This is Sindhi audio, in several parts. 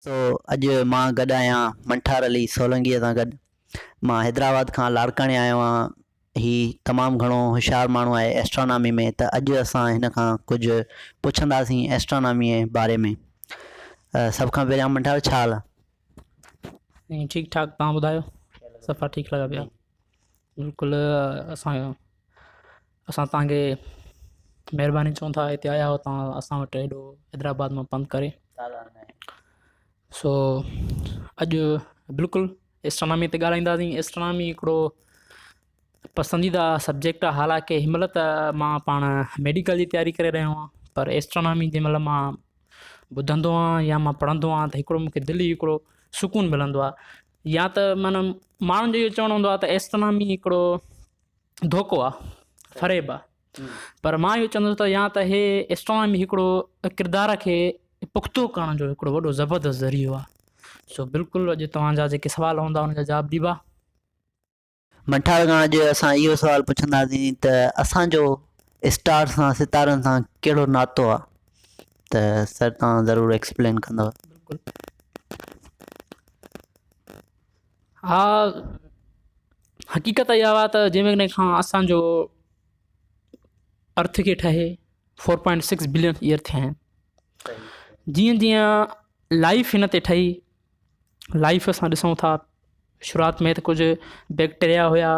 سو اڄ مان گڏ آهيان منٺار علي سولنگيء سان گڏ. مان حيدرآباد کان لاڙڪاڻي آيو آهيان. هي تمام گهڻو هوشيار ماڻهو آهي ايسٽرانامي ۾ ته اڄ اسان هن کان ڪجهه پڇنداسين ايسٽراناميء باري ۾. سڀ کان پهريان منٺار ڇا حال آهي؟ ٺيڪ ٺاڪ توهان ٻڌايو؟ صفا ٺيڪ لڳا پيا. بلڪل اسان اسان توهان کي مهرباني چئون ٿا هتي آيا آهيو توهان اسان وٽ هيڏو حيدرآباد مان پنڌ ڪري سو اڄ بلڪل ايسٽرانامي تي ڳالهائينداسين ايسٽرانامي هڪڙو پسنديده سبجيڪٽ آهي حالانڪه هن مهل ته مان پاڻ ميڊيڪل جي تياري ڪري رهيو آهيان پر ايسٽرانامي جنهن مهل مان ٻڌندو آهيان يا مان پڙهندو آهيان ته هڪڙو مون کي دلي هڪڙو سڪون ملندو آهي يا ته معنيٰ ماڻهن جو اهو چوڻ هوندو آهي ته ايسٽرانامي هڪڙو ڌوڪو آ فريب آ پر مان اهو چوندس ته يا ته هي اسٽرانامي هڪڙو ڪردار کي پختو ڪرڻ جو هڪڙو وڏو زبردست ذريعو آ سو بلڪل اڄ توهان جا جيڪي سوال هوندا ان جا جواب ڏبا. منٺار کان اڄ اسان اهو سوال پڇنداسين ته اسان جو اسٽار سان ستارن سان ڪهڙو ناتو آ ته سر توهان ضرور ايڪسپلين ڪندو. بلڪل ها حقيقت اها آهي ته جنهن مهل کان اسان جو ارٿ کي ٺهي four point six billion year ٿيا آهن جيئن جيئن لائف هن تي ٺهي لائف اسان ڏسون ٿا شروعات ۾ ته ڪجهه بيڪٽيريا هيا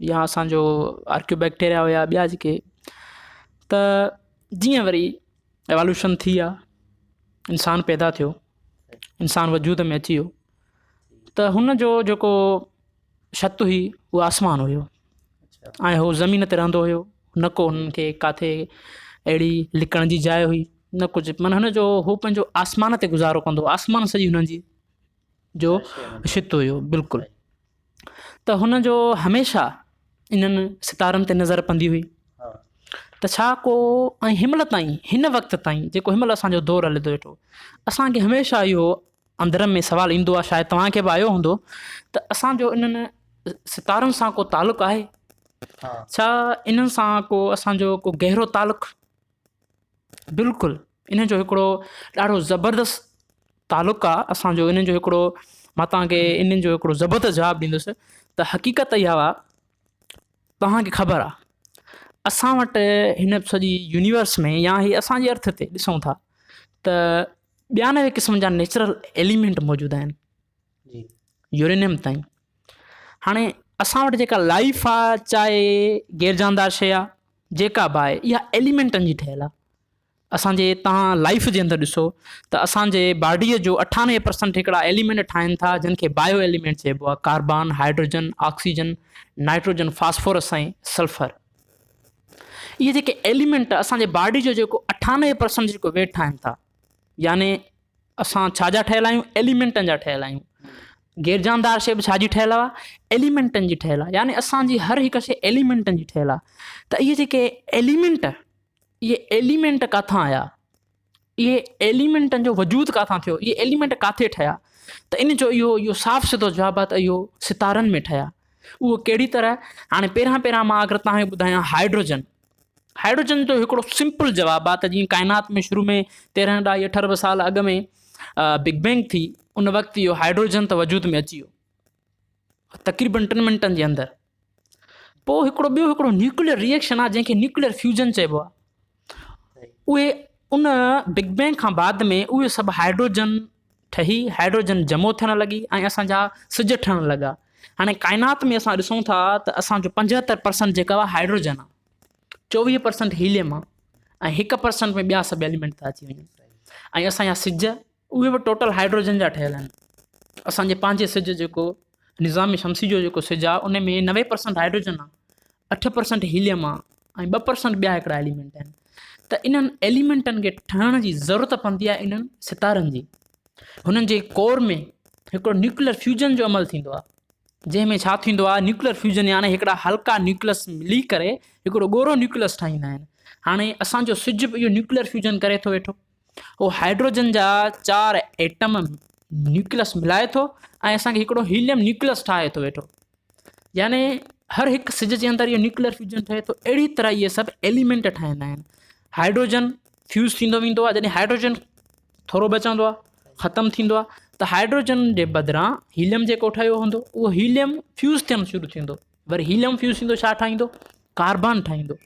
يا اسانجو آرڪيو بيڪٽيريا هيا ٻيا جيڪي ته جيئن وري ايوالوشن ٿي آهي انسان پيدا ٿيو انسان وجود ۾ اچي ويو ته هن جو جيڪو ڇت هئي اهو آسمان هيو ۽ هو زمين تي رهندو هيو نه ڪو هن کي ڪاٿي اهڙي لڪڻ جي جاء هئي نه ڪجهه معنيٰ هن جو هو پنهنجو آسمان تي گذارو ڪندو هو آسمان سڄي هن جي جو ڇت هيو بلڪل ته هن جو هميشه انهن ستارن تي نظر پوندي هئي ته ڇا ڪو ۽ هن مهل تائين هن وقت تائين جيڪو هن مهل اسانجو دور هلي ٿو ويٺو اسانکي هميشه اهو اندر ۾ سوال ايندو آهي شايد توهان کي به آيو هوندو ته اسانجو انهن ستارن سان ڪو تعلق آهي ڇا انهن سان ڪو اسانجو ڪو گهرو تعلق بلڪل انهن جو هڪڙو ڏاڍو زبردست تعلق آ اسان جو انهن جو هڪڙو مان توهان کي انهن جو هڪڙو زبردست جواب ڏيندس ته حقيقت اها آ توهان کي خبر آ اسان وٽ هن سڄي يونيورس ۾ يا هي اسان جي ارٿ تي ڏسون ٿا ته 92 قسم جا نيچرل ايليمينٽ موجود آهن يورينيم تائين هاڻي اسان وٽ جيڪا لائف آ چاهي غير جاندار شي آ جيڪا به آهي اها ايليمينٽن جي ٺهيل آ اسان جي تان لائف جي اندر ڏسو ته اسان جي باڊيء جو 98 پرسنٽ هڪڙا ايليمينٽ ٺاهن ٿا جن کي بايو ايليمينٽ چئبو آهي carbon hydrogen oxygen nitrogen phosphorus ۽ sulphur اهي جيڪي ايليمينٽ اسان جي باڊي جو جيڪو 98 پرسنٽ جيڪو ويٽ ٺاهن ٿا يعني اسان ڇا جا ٺهيل آهيون ايليمينٽن جا ٺهيل آهيون غير جاندار شيء به ڇا جي ٺهيل آهي ايليمينٽن جي ٺهيل آهي يعني اسان جي هر هڪ شيء ايليمينٽن جي ٺهيل آهي ته اهي جيڪي ايليمينٽ اهي ايليمينٽ ڪاٿان آيا اهي ايليمينٽن جو وجود ڪاٿان ٿيو اهي ايليمينٽ ڪاٿي ٺهيا ته ان جو اهو اهو صاف سڌو جواب آهي ته اهو ستارن ۾ ٺهيا اهو ڪهڙي طرح هاڻي پهريان پهريان مان اگر توهان کي ٻڌايان هائيڊروجن هائيڊروجن جو هڪڙو سمپل جواب آهي ته جيئن ڪائنات ۾ شروع ۾ تيرهن ڏهائي اٺ ارب سال اڳ ۾ بگ بينگ ٿي ان وقت اهو هائيڊروجن ته وجود ۾ اچي ويو تقريبن ٽن منٽن جي اندر پوء هڪڙو ٻيو هڪڙو نيوڪليئر ريئيڪشن آهي جنهن کي نيوڪليئر فيوزن چئبو آهي اهي ان بگ بينگ کان بعد ۾ اهي سڀ هائيڊروجن ٺهي هائيڊروجن جمع ٿيڻ لڳي ۽ اسان جا سج ٺهڻ لڳا هاڻي ڪائنات ۾ اسان ڏسون ٿا ته اسان جو 75 پرسنٽ جيڪا آهي هائيڊروجن آهي 24 پرسنٽ هيليم آهي ۽ 1 پرسنٽ ۾ ٻيا سڀ ايليمينٽ ٿا اچي وڃن ۽ اسان جا سج اهي به ٽوٽل هائيڊروجن جا ٺهيل آهن اسان جي پنهنجي سج جيڪو نظام شمسي جو جيڪو سج آهي ان ۾ 90 پرسنٽ هائيڊروجن آهي اٺ پرسنٽ هيليم آ ۽ ٻه پرسنٽ ٻيا هڪڙا ايليمينٽ آهن ته انهن ايليمينٽن کي ٺهڻ جي ضرورت پوندي آهي انهن ستارن جي هنن جي ڪور ۾ هڪڙو نيوڪليئر فيوزن جو عمل ٿيندو آهي جنهن ۾ ڇا ٿيندو آهي نيوڪليئر فيوزن يعني هڪڙا هلڪا نيوڪليس ملي ڪري هڪڙو ڳورو نيوڪليس ٺاهيندا آهن هاڻي اسان جو سج به اهو نيوڪليئر فيوزن ڪري ٿو ويٺو هو هائيڊروجن جا چار ايٽم نيوڪليس ملائي ٿو ۽ اسان کي هڪڙو هيليم نيوڪليس ٺاهي ٿو ويٺو يعني هر هڪ سج جي اندر اهو نيوڪليئر فيوزن ٺهي ٿو اهڙي طرح اهي سڀ ايليمينٽ ٺاهيندا آهن هائيڊروجن فيوز ٿيندو ويندو آهي جڏهن هائيڊروجن ٿورو بچندو آهي ختم ٿيندو آهي ته هائڊروجن جي بدران هيليم جيڪو ٺهيو هوندو اهو هيليم فيوز ٿيڻ شروع ٿيندو وري هيليم فيوز ٿيندو ڇا ٺاهيندو ڪاربان ٺاهيندو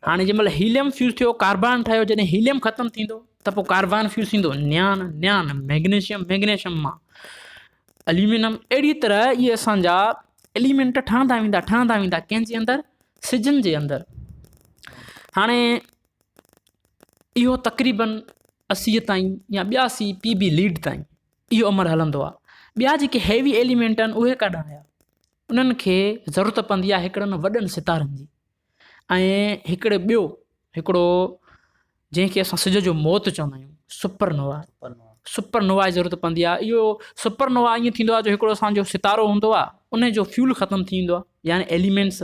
هاڻي جنهن مهل هيليم فيوز ٿيو ڪاربان ٺهيو جڏهن هيليم ختم ٿيندو ته پوء ڪاربان فيوز ٿيندو نيان نيان ميگنيشيم ميگنيشيم مان اليومينم اهڙي طرح اهي اسانجا ايليمينٽ ٺهندا ويندا ٺهندا ويندا ڪنهن جي اندر سجن جي اندر هاڻي اهو تقريبن 80 تائين يا 82 پي بي ليڊ تائين اهو عمل هلندو آهي. ٻيا جيڪي هيوي ايليمينٽ آهن اهي ڪڏهن آيا؟ انهن کي ضرورت پوندي آهي هڪڙن وڏن ستارن جي ۽ هڪڙي ٻيو هڪڙو جنهن کي اسان سج جو موت چوندا آهيون سپر نووا سپر نووا جي ضرورت پوندي آهي اهو سپر نووا ائين ٿيندو آهي جو هڪڙو اسانجو ستارو هوندو آهي ان جو فيول ختم ٿي ويندو آهي يعني ايليمينٽس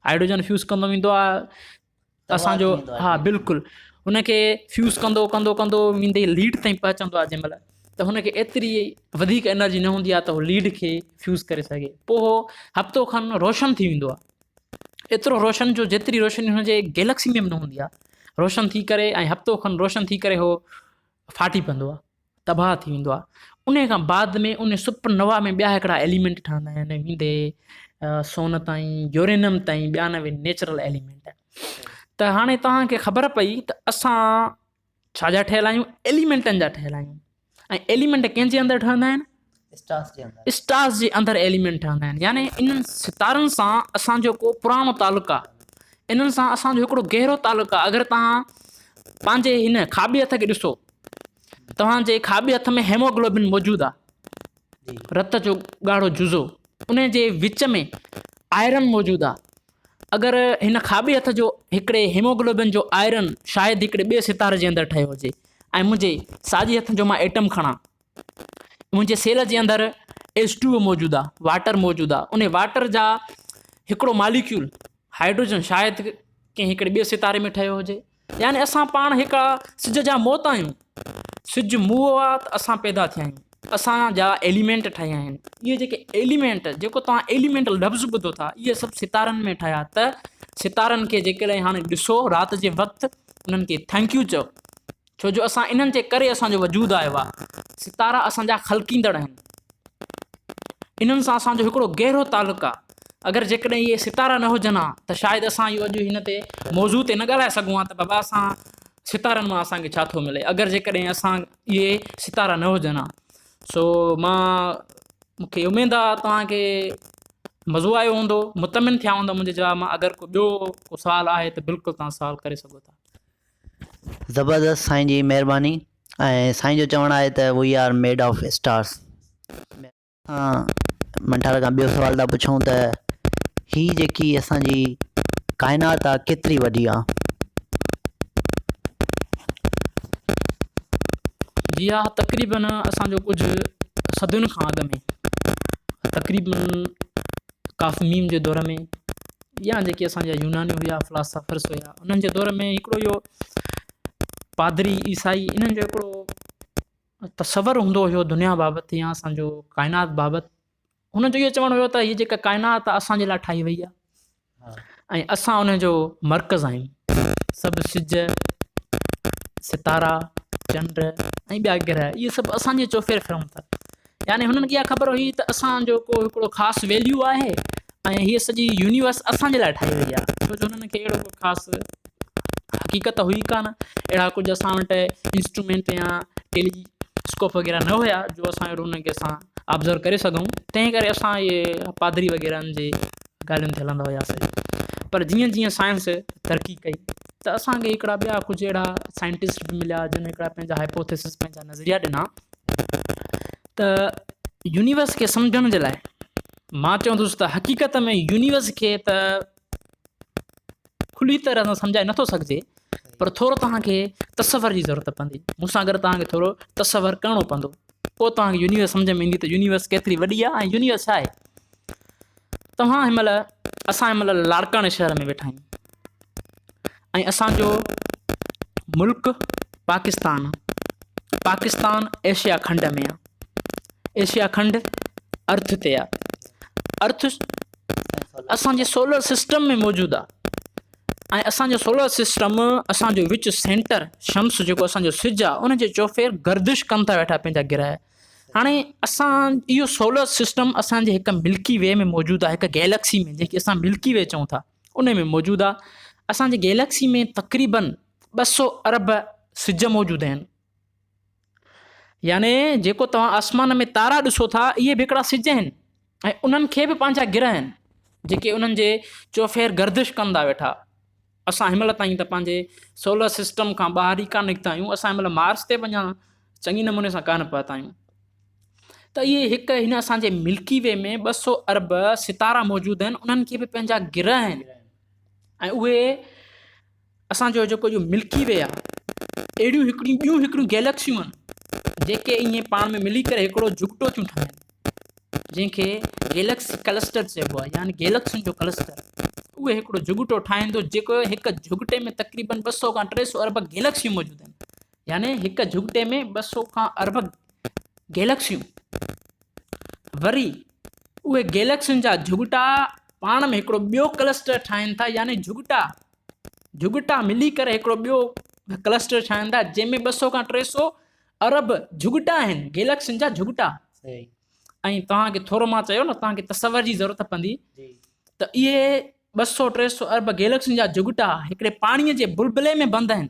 هائڊروجن فيوز ڪندو ويندو آهي اسان جو ها بلڪل هن کي فيوز ڪندو ڪندو ڪندو ويندي ليڊ تائين پهچندو آهي جنهن مهل ته هن کي ايتري وڌيڪ انرجي نه هوندي آهي ته هو ليڊ کي فيوز ڪري سگهي پوء هو هفتو کن روشن ٿي ويندو آهي ايترو روشن جو جيتري روشني هن جي گيلڪسي ۾ به نه هوندي آهي روشن ٿي ڪري ۽ هفتو کن روشن ٿي ڪري هو ڦاٽي پوندو آهي تباهه ٿي ويندو آهي ان کان بعد ۾ ان سپر نووا ۾ ٻيا هڪڙا ايليمينٽ ٺهندا آهن ويندي سون تائين يورينم تائين 92 نيچرل ايليمينٽ ته هاڻي توهان کي خبر پئي ته اسان ڇا جا ٺهيل آهيون ايليمينٽن جا ٺهيل آهيون ۽ ايليمينٽ ڪنهن جي اندر ٺهندا آهن اسٽارس جي اندر ايليمينٽ ٺهندا آهن يعني انهن ستارن سان اسان جو ڪو پراڻو تعلق آهي انهن سان اسان جو هڪڙو گهرو تعلق آهي اگر توهان پنهنجي هن کاٻي هٿ کي ڏسو توهان جي کاٻي هٿ ۾ هيموگلوبن موجود آهي رت جو ڳاڙهو جزو ان جي وچ ۾ آئرن موجود آهي اگر هن کاٻي هٿ جو هڪڙي هيموگلوبن جو آئرن شايد هڪڙي ٻئي ستاري جي اندر ٺهيو هجي ۽ منهنجي ساڄي هٿ جو مان ايٽم کڻان منهنجي سيل جي اندر ايڇ ٽو او موجود آ واٽر موجود آ ان واٽر جا هڪڙو ماليڪيول هائڊروجن شايد ڪنهن هڪڙي ٻئي ستاري ۾ ٺهيو هجي يعني اسان پاڻ هڪ سج جا موت آهيون سج موئو آ ته اسان پيدا ٿيا آهيون اسان جا ايليمينٽ ٺهيا آهن اهي جيڪي ايليمينٽ جيڪو توهان ايليمينٽ لفظ ٻڌو ٿا اهي سڀ ستارن ۾ ٺهيا ته ستارن کي جيڪڏهن هاڻي ڏسو رات جي وقت انهن کي thank you چئو ڇو جو اسان انهن جي ڪري اسان جو وجود آيو آهي. ستارا اسان جا خلقيندڙ آهن. انهن سان اسان جو هڪڙو گهرو تعلق آهي. اگر جيڪڏهن اهي ستارا نه هجن ها ته شايد اسان اهو اڄ هن تي موضوع تي نه ڳالهائي سگهون ها ته بابا اسان ستارن مان اسان کي ڇا ٿو ملي اگر جيڪڏهن اسان اهي ستارا نه هجن ها. سو مان مون کي اميد آهي توهان کي مزو آيو هوندو مطمئن ٿيا هوندا منهنجي جواب مان اگر ڪو ٻيو ڪو سوال آهي ته بلڪل توهان سوال ڪري سگهو ٿا. زبردست سائين جي مهرباني ۽ سائين جو چوڻ آهي ته we are made of stars. اسان منٺار کان ٻيو سوال ٿا پڇون ته هي جيڪي اسان جي ڪائنات آ ڪيتري وڏي آ؟ جي ها تقريبن اسان جو ڪجهه صدين کان اڳ ۾ تقريبن ڪاف ميم جي دور ۾ يا جيڪي اسان جا يوناني هيا فلاسافرس هيا انهن جي دور ۾ هڪڙو اهو پادري عيسائي انهن جو هڪڙو تصور هوندو هيو دنيا بابت يا اسان جو ڪائنات بابت هن جو اهو چوڻ هيو ته هي جيڪا ڪائنات آهي اسان جي لاء ٺاهي وئي آهي ۽ اسان ان جو مرڪز آهيون سڀ سج ستارا چنڊ ۽ ٻيا گرهه اهي سڀ اسان جي چوڦير ڦرن ٿا يعني هنن کي اها خبر هئي ته اسان جو ڪو هڪڙو خاص ويليو آهي ۽ هيء سڄي يونيورس اسان جي لاء ٺاهي وئي آهي ڇو جو هنن کي اهڙو ڪو خاص حقيقت هئي ڪانه اهڙا ڪجهه اسان وٽ انسٽرومينٽ يا ٽيلي اسڪوپ وغيره نه هيا جو اسان اهڙو انهن کي اسان آبزرو ڪري سگهون تنهن ڪري اسان اهي پادري وغيرن جي ڳالهين تي هلندا هياسي پر جيئن جيئن سائنس ترقي ڪئي ته اسان کي هڪڙا ٻيا ڪجهه اهڙا سائنٽسٽ به مليا جن هڪڙا پنهنجا هائپوٿيسس پنهنجا نظريا ڏنا ته يونيورس کي سمجهڻ جي لاء مان چوندس ته حقيقت ۾ يونيورس کي ته کلي طرح سان سمجهائي نٿو سگهجي پر ٿورو توهان کي تصور جي ضرورت پوندي مون سان گڏ توهان کي ٿورو تصور ڪرڻو پوندو پوء توهان کي يونيورس سمجهه ۾ ايندي ته يونيورس ڪيتري وڏي آهي ۽ يونيورس ڇا آهي توهان هن مهل اسان هن مهل لاڙڪاڻي شهر ۾ ويٺا آهيون ۽ اسان جو ملڪ پاڪستان پاڪستان ايشيا کنڊ ۾ آ ايشيا کنڊ ارٿ تي آ ارٿ اسان جي سولر سسٽم ۾ موجود آ ۽ اسان جو سولر سسٽم اسان جو وچ سينٽر شمس جيڪو اسان جو سج آهي ان جي چوڦير گردش ڪن ٿا ويٺا پنهنجا گرهه هاڻي اسان اهو سولر سسٽم اسان جي هڪ ملڪي وي ۾ موجود آهي هڪ گيلڪسي ۾ جنهن کي اسان ملڪي وي چئون ٿا ان ۾ موجود آهي اسان جي گيلڪسي ۾ تقريبن ٻه سو ارب سج موجود آهن يعني جيڪو توهان آسمان ۾ تارا ڏسو ٿا اهي به هڪڙا سج آهن ۽ انهن کي به پنهنجا گرهه آهن جيڪي انهن جي چوڦير گردش ڪندا ويٺا. اسان هن مهل تائين ته پنهنجي سولر سسٽم کان ٻاهر ئي ڪانه نڪتا آهيون اسان هن مهل مارس تي به اڃا چڱي نموني سان ڪانه پهتا آهيون ته اهي هڪ هن اسانجي ملڪي وي ۾ ٻه سو ارب ستارا موجود آهن انهن کي به پنهنجا گرهه آهن ۽ اهي اسان جو جيڪو اهو ملڪي وي آهي اهڙيون هڪڙيون ٻيون هڪڙيون گيلڪسيون آهن جيڪي ائين پاڻ ۾ ملي ڪري هڪڙو جهڳٽو ٿيون ٺاهن جنهن کي گيلڪسي ڪلسٽر چئبو آهي يعني گيلڪسين جو ڪلسٽر اهي هڪڙو جهڳٽو ٺاهين ٿو جيڪو هڪ جهڳٽي ۾ تقريبن ٻه سو کان ٽي سو ارب گيلڪسيون موجود آهن يعني هڪ جهڳٽي ۾ ٻه سو کان ارب گيلڪسيون وري اهي گيلڪسين جا جهڳٽا پاڻ ۾ هڪڙو ٻيو ڪلسٽر ٺاهين ٿا يعني جهڳٽا جهڳٽا ملي ڪري هڪڙو ٻيو ڪلسٽر ٺاهين ٿا جنهن ۾ ٻه سو کان ٽي سو ارب جهڳٽا آهن گيلڪسين جا جهڳٽا ۽ توهان کي ٿورو مان چيو نه توهان کي تصور جي ضرورت پوندي ته اهي ٻه سو ٽي سو ارب گيلڪسين جا جهڳٽا هڪڙي پاڻيء جي بلبلي ۾ بند آهن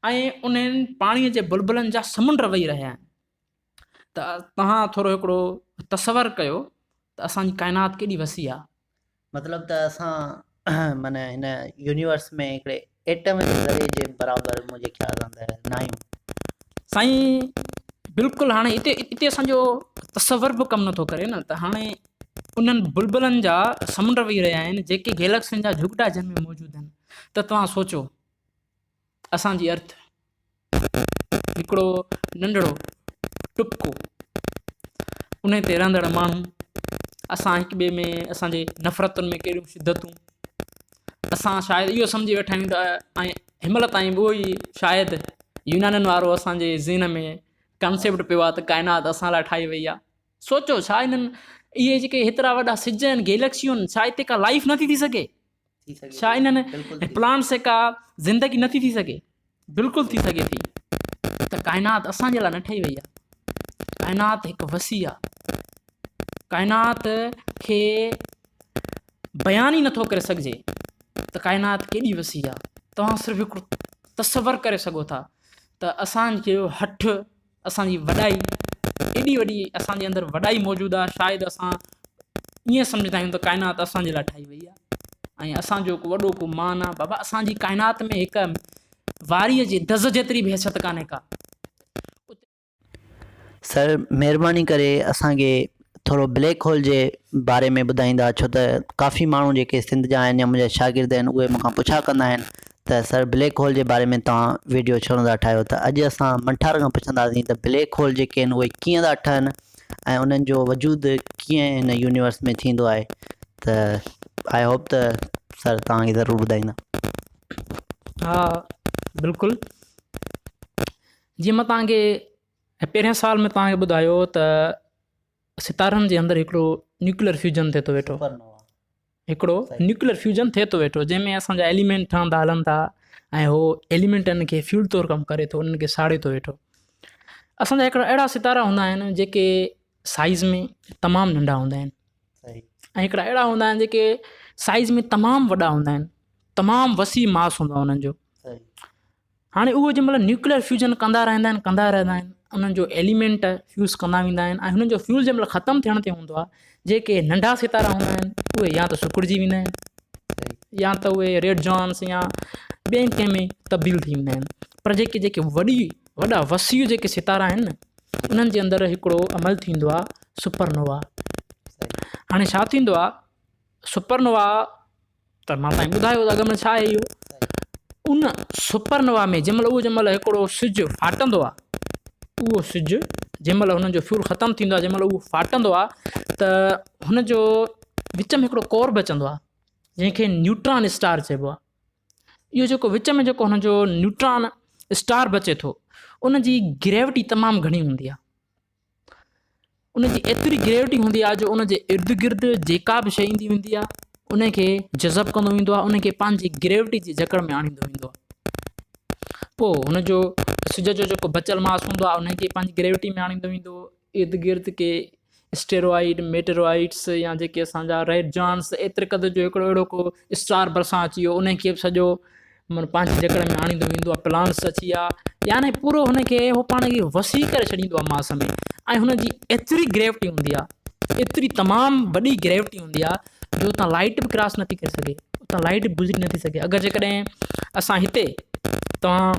۽ انهن پاڻيء جي بلبلن جا سمنڊ وهي رهيا آهن ته توهان ٿورو هڪڙو تصور ڪيو ته اسان جي ڪائنات ڪيڏي وسيع آهي مطلب ته اسان معنيٰ هن يونيورس ۾ هڪڙي ايٽم جي ذري جي برابر منهنجي خيال سان ته ناهيون. سائين بلڪل هاڻي اتي اتي اسان جو تصور به ڪم نٿو ڪري نه ته هاڻي انهن بلبلن جا سمنڊ وهي رهيا آهن جيڪي گيلڪسين جا جهڳٽا جن ۾ موجود آهن ته توهان سوچو اسان جي ارٿ هڪڙو ننڍڙو ٽپڪو ان تي رهندڙ ماڻهو اسان هڪ ٻئي ۾ اسان جي نفرتن ۾ ڪهڙيون شدتون اسان شايد اهو سمجهي ويٺا آهيون ته ۽ هن مهل تائين به اهو ئي شايد يونانين وارو اسان جي ذهن ۾ ڪانسيپٽ پيو آهي ته ڪائنات اسان لاء ٺاهي وئي آهي سوچو ڇا انهن اهي جيڪي هيترا وڏا سج آهن گيلڪسيون آهن ڇا هتي ڪا لائف نٿي ٿي سگهي ڇا انهن پلانٽس تي ڪا زندگي نٿي ٿي سگهي؟ بلڪل ٿي سگهي ٿي ته ڪائنات اسان جي لاء نه ٺهي وئي آهي ڪائنات هڪ وسيع آهي ڪائنات کي بيان ئي نٿو ڪري سگهجي ته ڪائنات ڪيڏي وسيع آهي توهان صرف هڪڙو تصور ڪري سگهو ٿا ته اسان جو هٺ اسان جي وڏائي ايڏي وڏي اسان جي اندر وڏائي موجود آهي شايد اسان ائين سمجهندا آهيون ته ڪائنات اسان جي لاء ٺاهي وئي آهي ۽ اسان جو ڪو وڏو ڪو مان آهي بابا اسان جي ڪائنات ۾ هڪ واريء جي دز جيتري به حيثيت ڪانهي ڪا. سر مهرباني ڪري اسان کي ٿورو بليڪ هول جي باري ۾ ٻڌائيندا ڇو ته ڪافي ماڻهو جيڪي سنڌ جا آهن يا منهنجا شاگرد آهن اهي مون کان پڇا ڪندا آهن ته سر بليڪ هول جي باري ۾ توهان ويڊيو ڇو نٿا ٺاهيو ته اڄ اسان منٺار کان پڇنداسين ته بليڪ هول جيڪي آهن اهي ڪيئن ٿا ٺهن ۽ انهن جو وجود ڪيئن هن يونيورس ۾ ٿيندو آهي ته I hope ته سر توهان کي ضرور ٻڌائيندا. ها بلڪل جيئن مان توهان کي پهرين سال ۾ توهان کي ٻڌايو ته ستارن جي اندر هڪڙو نيوڪليئر فيوزن ٿئي ٿو ويٺو هڪڙو نيوڪليئر فيوزن ٿئي ٿو ويٺو جنهن ۾ اسان جا ايليمينٽ ٺهندا هلن ٿا ۽ هو ايليمينٽن کي فيول طور ڪم ڪري ٿو انهن کي ساڙي ٿو ويٺو اسان جا هڪڙا اهڙا ستارا هوندا آهن جيڪي سائز ۾ تمام ننڍا هوندا آهن ۽ هڪڙا اهڙا هوندا آهن جيڪي سائز ۾ تمام وڏا هوندا آهن تمام وسيع ماس هوندو آهي انهن جو هاڻي اهو جنهن مهل نيوڪليئر فيوزن ڪندا رهندا آهن ڪندا رهندا آهن انهن جو ايليمينٽ فيوز ڪندا ويندا آهن ۽ هنن جو فيوز جنهن مهل ختم ٿيڻ تي هوندو آهي جيڪي ننڍا ستارا هوندا آهن اهي يا ته سڪڙجي ويندا آهن يا ته اهي ريڊ جانس يا ٻين ڪنهن ۾ تبديل ٿي ويندا آهن پر جيڪي جيڪي وڏي وڏا وسيع جيڪي ستارا آهن نه انهن جي اندر هڪڙو عمل ٿيندو آهي سپر نووا هاڻي ڇا ٿيندو آهي سپر نووا ته مان تائين ٻڌايو ته اڳ ۾ ڇا آهي اهو ان سپر نووا ۾ جنهن مهل اهو جنهن مهل هڪڙو سج ڦاٽندو آهي اهو سج جنهن مهل هن جو فيول ختم ٿيندو آهي جنهن مهل اهو ڦاٽندو آهي ته هن جو وچ ۾ هڪڙو ڪور بچندو آهي جنهن کي نيوٽران اسٽار چئبو آهي اهو جيڪو وچ ۾ جيڪو هن جو نيوٽران اسٽار بچي ٿو ان جي گريوٽي تمام گهڻي هوندي آهي ان جي ايتري گريوٽي هوندي آهي جو ان جي ارد گرد جيڪا به شيء ايندي ويندي آهي ان کي جذب ڪندو ويندو آهي، ان کي پنهنجي گريوٽي جي جڪڙ ۾ آڻيندو ويندو آهي. پوء هن جو سج جو جيڪو بچيل ماس هوندو آهي ان کي پنهنجي گريوٽي ۾ آڻيندو ويندو، ارد گرد ڪي اسٽيرائيڊ ميٽرائيڊس يا جيڪي اسان جا ريڊ جانس ايتري قدر جو هڪڙو اهڙو ڪو اسٽار ڀرسان اچي ويو ان کي به سڄو معنيٰ پنهنجي جڪڙ ۾ آڻيندو ويندو آهي، پلانٽس اچي ويا، يعني پورو هن کي هو پاڻ کي وسيع ڪري ڇڏيندو آهي ماس ۾، ۽ هن جي ايتري گريوٽي هوندي آهي، ايتري تمام وڏي گريوٽي هوندي آهي جو اتان لائيٽ به ڪراس نٿي ڪري سگهي، اتان لائيٽ به گذري نٿي سگهي. اگر جيڪڏهن اسان هتي توهان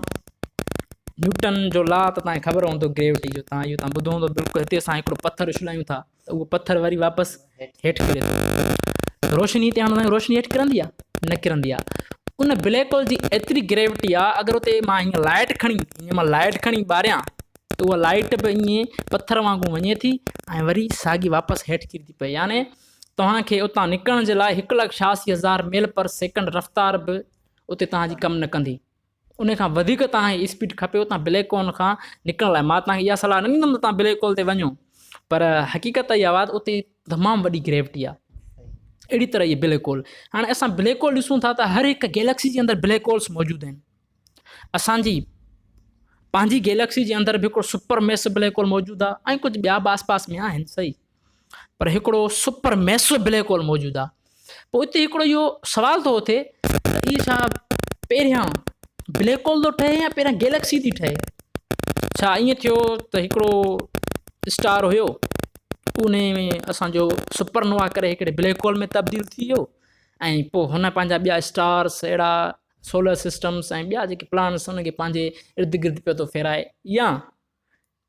نيوٽن جو لا ته توهان کي خبر هوندو گريوٽي جو، توهان اهو توهان ٻڌو هوندو بلڪل، هتي اسان هڪڙو پٿر اڇلايون ٿا ته اهو پٿر وري واپس هيٺ ڪري ٿو، روشني هتي هڻندا آهيون روشني هيٺ ڪرندي آهي؟ نه ڪرندي آهي. ان بليڪ هول جي ايتري گريوٽي آهي اگر اتي مان هيئن لائٽ کڻي هيئن مان لائٽ کڻي ٻاريان ته اها لائٽ به ائين پٿر وانگون وڃي ٿي ۽ وري ساڳي واپس هيٺ ڪري ٿي پئي، يعني توهان کي اتان نڪرڻ جي لاء 1,86,000 ميل پر سيڪنڊ رفتار به اتي توهان جي ڪم نه ڪندي، ان کان وڌيڪ توهان کي اسپيڊ کپي اتان بليڪ هول کان نڪرڻ لاء. مان توهان کي اها صلاح نه ڏيندم ته توهان بليڪ هول تي وڃو، پر حقيقت اها آهي ته اتي تمام وڏي گريوٽي آهي. اهڙي طرح اهي بليڪ هول، هاڻي اسان بليڪ هول ڏسون ٿا ته هر هڪ گيلڪسي جي اندر بليڪ هولس موجود آهن. اسانجي پنهنجي گيلڪسي جي اندر به هڪڙو سپر ميسو بليڪ هول موجود آهي ۽ ڪجهه ٻيا به آس پاس ۾ آهن صحيح، پر هڪڙو سپر ميسو بليڪ هول موجود آهي. پوء اتي هڪڙو اهو سوال ٿو اٿي ته اهي ڇا پهريان بليڪ هول ٿو ٺهي يا پهريان گيلڪسي ٿي ٺهي؟ ڇا ائين ٿيو ته هڪڙو اسٽار هيو ان ۾ اسانجو سپر نووا ڪري هڪڙي بليڪ هول ۾ تبديل ٿي ويو ۽ پوء هن پنهنجا ٻيا اسٽارس اهڙا سولر سسٽمس ۽ ٻيا جيڪي پلانٽس ان کي پنهنجي ارد گرد پيو ٿو ڦيرائي، يا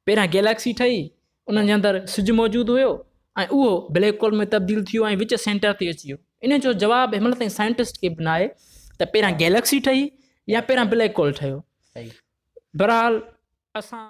پهريان گيلڪسي ٺهي ان جي اندر سج موجود هيو ۽ اهو بليڪ هول ۾ تبديل ٿي ويو ۽ وچ سينٽر تي اچي ويو. ان جو جواب هن مهل تائين سائنٽسٽ کي به ناهي ته پهريان گيلڪسي ٺهي يا پهريان بليڪ هول ٺهيو. بهرحال اسان.